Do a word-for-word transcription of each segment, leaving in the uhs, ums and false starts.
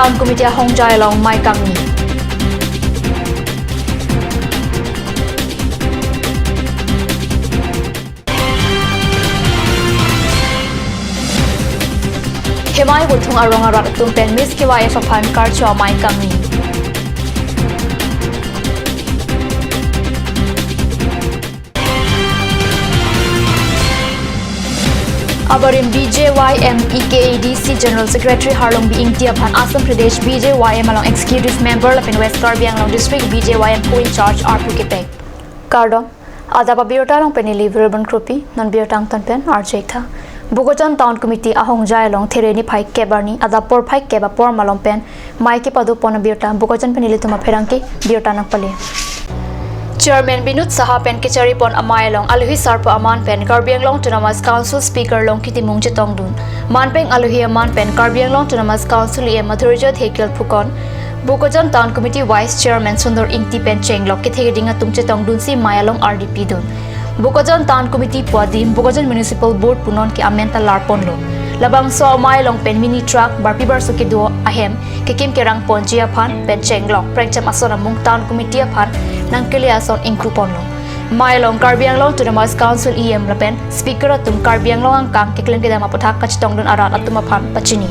Town Committee ahongjai along mei kangni. Hemai Vothung arong arat atum pen Miss K Y F aphan karcho amei kangni. Abarim B J Y M E K A D C General Secretary Harlongbi Ingti aphan Assam Pradesh B J Y M along Executive Member lapen West Karbi Anglong District B J Y M co-in-charge arpu kepek. Kardom, adap abirta along pen neli Virban Kropi, non birta angtan pen arju-ik tha. Bokajan Town Committee ahongjai along There niphai kep arni adap porphai kep apor malom pen mei kepado pon abirta Bokajan pen nelitum apherangke birta nangpale. Chairman Binod Saha pen kechari pon amei along alohi sarpo aman pen Karbi Anglong Autonomous Council Speaker Longki Timung chetongdun. Manpeng alohi aman pen Karbi Anglong Autonomous Council E M Madhurjya Dhekial Phukan, Bokajan Town Committee Vice Chairman Sundor Ingti pen chenglok kethe keding atum chetongdunsi mei along ardi pidun. Bokajan Town Committee pu adim Bokajan Municipal Board punon ke amen ta lar ponlo. Labangso amei along pen mini truck barpi barso kedo ahem kekim kerang ponji aphan pen chenglok prengcham ason amung Town Committee aphan nangkele ason ingkru ponlo. Mei along Karbi Anglong Autonomous Council E M lapen Speaker atum Karbi Anglong angkang keklem kedam aputhak kachetongdun arat atum aphan pachini.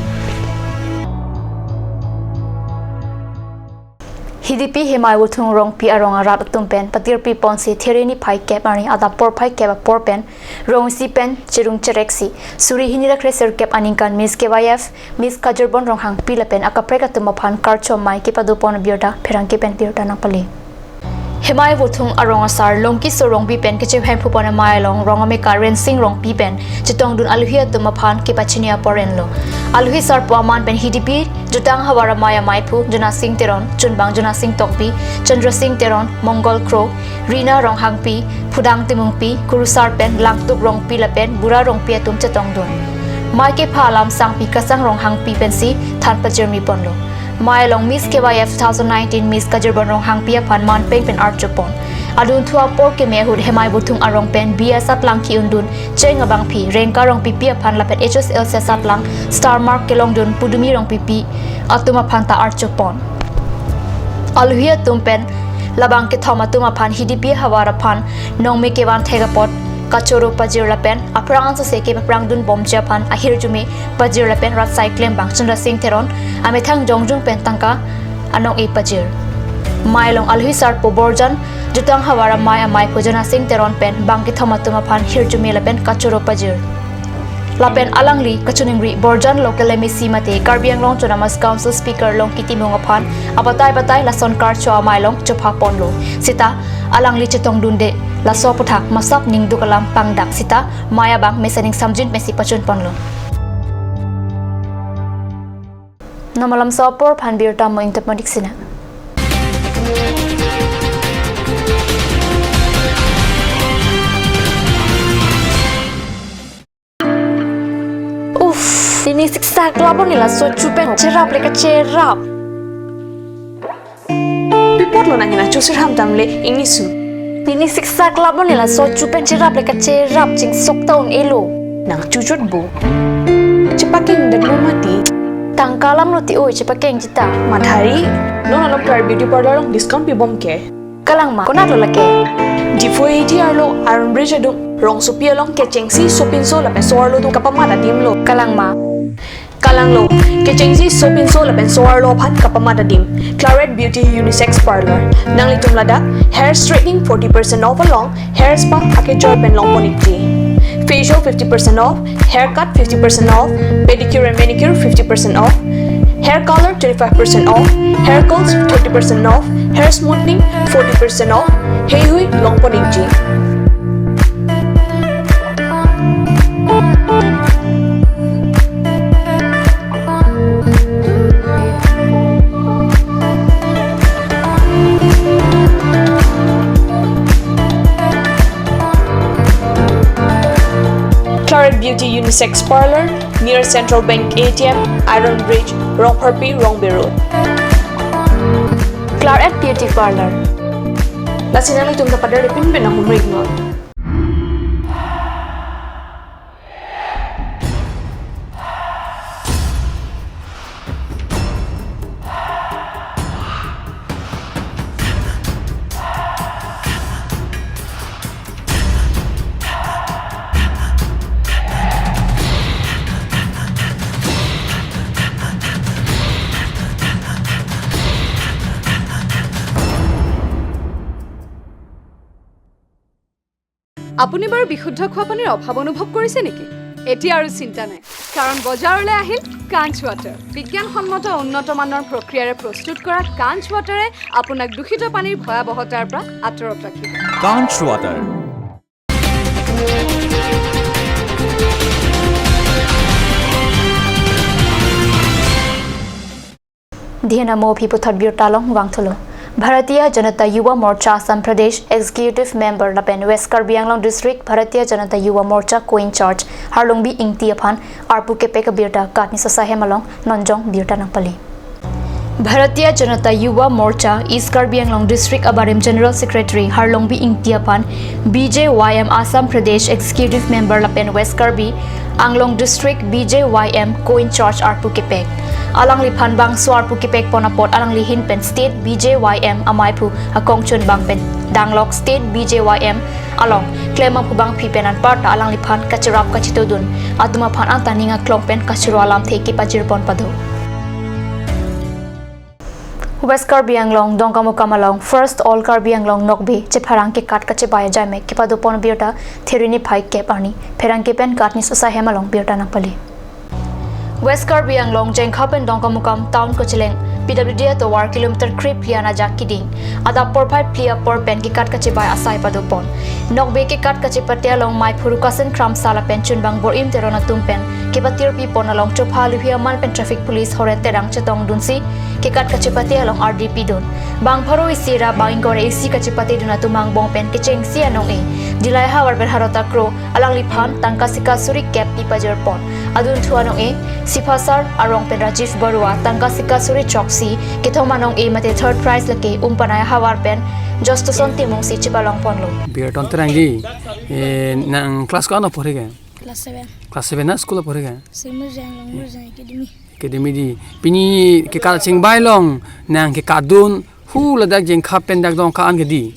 Hidipi Hemai Vothung Rongpi arong arat atum pen patirpi ponsi There niphai kep arni adap porphai kep apor pen rong isi pen cherung chereksi suri hini ra kre sirkep aningkan Miss K Y F, Miss Kajirbon Ronghangpi lapen akaprek atum aphan karcho mei kepado pon abirta pherangke pen birta nangpale. Hemai Vothung arong asar Longki Sorongbi pen kechehemphu pon amei along rong ameka Rensing Rongpi pen chetongdun alohi atum aphan kepachini apor enlo. Alohi sarpo aman pen Hidipi jutang havar amei amaiphu Jonasing Teron, chunbang Jonasing Tokbi, Chandrasing Teron, Mongol Kro, Rina Ronghangpi, Phudang Timungpi, Kurusar pen Langtuk Rongpi lapen Bura Rongpi atum chetongdun. Mei kepha alam sangpi Kasang Ronghangpi pensi than pajirmi ponlo. Mei along Miss K Y F two thousand nineteen Miss Kajirbon Ronghangpi aphan manpeng pen archo pon. Adunthu apor keme ahut Hemai Vothung arong pen B A asatlang ki-undun cheng abangpi Rengka Rongpipi aphan lapen H S L C asatlang star mark kelongdun Pudumi Rongpipi atum aphan ta archo pon. Alohi atum pen labang kethom atum aphan Hidipi havar aphan nongme kevan thek apot kachoro pajir lapen aphrang ansose kepaphrangdun bomji aphan ahirjume pajir lapen rat sai klembang Chandrasing Teron amethang jongjung pen tangka anong-e pajir. Mei along alohi sarpo Borjan jutang havar amei amaiphu Jonasing Teron pen bang kethom atum aphan hirjume lapen kachoro pajir. Lapen alangli kachiningri Borjan local M A C mate Karbi Anglong Autonomous Council Speaker Longki Timung aphan abatai batai lason karcho amei along chopha ponlo. Seta alangli chetongdunde laso aputhak masap ningduk alam pangdak seta mei abang mesen ning samjin pensi pachun ponlo. Non malam so apor aphan birta mo ingtep modik sina. Uff, ini siksa klabon nila so chupen cherap le kacherap. Pi apotlo nang hena chusir ham tam le ingni su. Nini siksa klabon nila so chupen cherap le kacherap chingsok ta un-elo. Nang chuchot bo. Chepakeng det lo mati. Tangka alam lo ti oi chepakeng chita. Madhari, non along Claire Beauty Parlour along discount pi bom ke. Kalang ma, konat lo lake. Diphu A T arlo Iron Bridge adung rongsopi along kechengsi sopinso lapen so-arlo atum kapamat adim lo. Kalang ma. Kalang lo, kechengsi sopinso lapen so-arlo aphan kapamat adim. Claret Beauty Unisex Parlour. Nanglitum ladak hair straightening forty percent off along hair spa akejoi pen longpon-ikji. Facial fifty percent off, haircut fifty percent off, pedicure and manicure fifty percent off, hair color twenty-five percent off, hair curls thirty percent off, hair smoothing forty percent off. Heihui longpon-ikji. Claret Beauty Unisex Parlour, near Central Bank A T M, Iron Bridge, Rongpharpi, Rongbe Road. Claret Beauty Parlour. Lasi nanglitum ta pader pinpin nang humrik non. আপুনি বাৰু বিশুদ্ধ খোৱা পানীৰ অভাৱ অনুভৱ কৰিছে নেকি? এতিয়া আৰু চিন্তা নাই, কাৰণ বজাৰলৈ আহিল কাঞ্চ ৱাটাৰ। বিজ্ঞানসন্মত উন্নত মানৰ প্ৰক্ৰিয়াৰে প্ৰস্তুত কৰা কাঞ্চ ৱাটাৰে আপোনাক দূষিত পানীৰ ভয়াৱহতাৰ পৰা আঁতৰত ৰাখিব। Kanch Water. Dihena mo aphi puthot birta along vangthulo. Bharatiya Janata Yuva Morcha Assam Pradesh Executive Member lapen West Karbi Anglong District Bharatiya Janata Yuva Morcha Co-in-charge Harlongbi Ingti aphan arpu kepek abirta katni sosa hem along nonjong birta nangpale. Bharatiya Janata Yuva Morcha East Karbi Anglong District abarim General Secretary Harlongbi Ingti aphan B J Y M Assam Pradesh Executive Member lapen West Karbi Anglong District B J Y M Co-in-charge arpu kepek. Alangliphan bangso arpu kepek pon apot alangli ahin pen State B J Y M amaiphu akongchunbang pen danglok State B J Y M along klem aphu bangpi pen anparta alangliphan kacherap kachetongdun atum aphan anta ning aklong pen kachoro alamthe kepajir pon pado. West Karbi Anglong Dongkamukam along First All Karbi Anglong Nokbe chepharang kekat kachebai ajaimek kepado pon birta Therini phai kep arni pherangke pen katni sosa hem along birta nangpale. West Karbi Anglong Jengkha pen Dongkamukam town kacheleng P W D atovar kilometer krip lian ajak kiding adap porphai phli apor pen kekat kachebai asai pado pon. Nokbe kekat kachepate along maiphu Rukasen Kramsa lapen chunbang Bor-im Teron atum pen kepatirpi pon along chopha luhi aman pen traffic police Horen Terang chetongdunsi kekat kachepate along ardi pidun. Bang pharo isi ra bang ingkoi ra isi kachepatedun atum angbong pen kechengsi anong-e Dillai ahavar pen Harota Kro alangliphan tangka sika suri kep pi pajir pon. Adunthu anong-e Siphasar arong pen Rajiv Barua tangka sika suri choksi, kethom anong-e mate third prize lake Umpanai ahavar pen Jostoson Timungsi chepalong ponlo. Birta Terang di, eh, nang class ko-an pore ke? Class seven. Class seven na school pore ke? Sri Mirjang Long Mirjang Academy. Academy di. Pini kekat chingbai along nang kekatdun hu ladak Jengkha pen dak Dongka an ke di.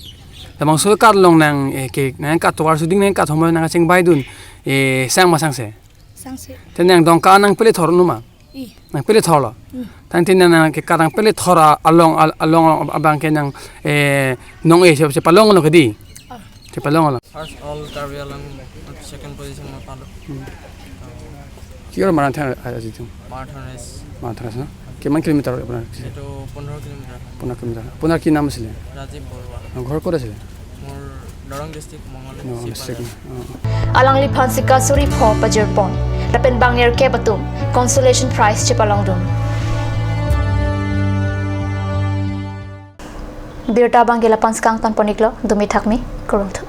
Labangso kekat along nang, eh, ke nang kat tovar suding nang kat homoi nang chingbaidun, eh, sang ma sangse? Sangse. Te nang Dongka an nangpele thor nu ma? I. Nangpele thorlo. Hmm. Tangte nang, nang kekat nangpele thor along, al-, along, along abang ke nang, eh, nong-e che, chepalonglo ke di? Ah. Chepalonglo. First All Karbi Anglong second position মই পালোঁ। Hmm. Kior marathon a-, a-, aji tu? Marathon race। Marathon race na? কিমান কিলোমিটাৰ আপোনাৰ? এইটো পোন্ধৰ কিলোমিটাৰ। পোন্ধৰ কিলোমিটাৰ। আপোনাৰ কি নাম আছিলে? ৰাজীৱ বৰুৱা। অ, ঘৰ ক'ত আছিলে? মোৰ দৰং ডিষ্ট্ৰিক্ট, মঙলদৈ, অ, চিপাঝাৰ। ডিষ্ট্ৰিক্ট, অ। Alangliphan sika suri pho pajir pon lapen bang nerkep atum consolation prize chepalongdun. Birta abang ke la-an si kangton pon-iklo, dumi thakmi, kurvangthu.